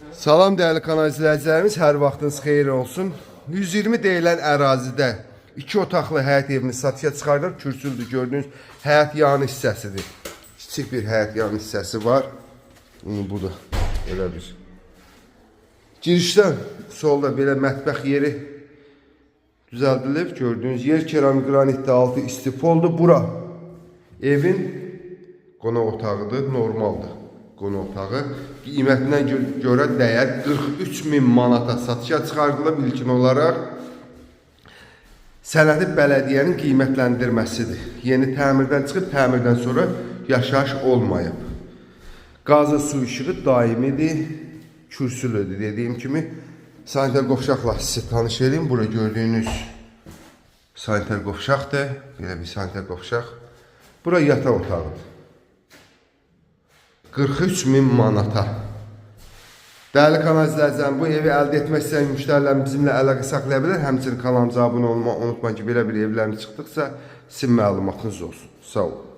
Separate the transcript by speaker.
Speaker 1: Salam dəyərli kanal izləyicilərimiz, hər vaxtınız xeyir olsun. 120 deyilən ərazidə iki otaqlı həyət evini satışa çıxarılır. Kürsüldür gördüyünüz həyət yanı hissəsidir. Kiçik bir həyət yanı hissəsi var. Budur. Belə bir. Girişdən solda belə mətbəx yeri düzəldilib. Gördüyünüz yer keramik qranitdə altı istifoldur. Bura evin qonaq otağıdır, normaldır qonaq otağı. Qiymətinə görə dəyər 43 min manata satışa çıxarılıb ilkin olaraq. Sənədi bələdiyyənin qiymətləndirməsidir. Yeni təmirdən çıxıb, təmirdən sonra yaşayış olmayıb. Qazı su işığı daimidir, kürsülüdür. Dediyim kimi sanitar qovşaqla sizi tanış edeyim. Bura gördüyünüz sanitar qovşaqdır. Belə bir sanitar qovşaq. Bura yataq otağıdır. 43 min manata. Dəyərli kanal izləyicilərim, bu evi əldə etmək istəyən müştərilər bizimlə əlaqə saxlaya bilər. Həmçinin kanalımıza abunə olmağı unutmayın ki, belə bir evlərimiz çıxdıqca sizin məlumatınız olsun. Sağ olun.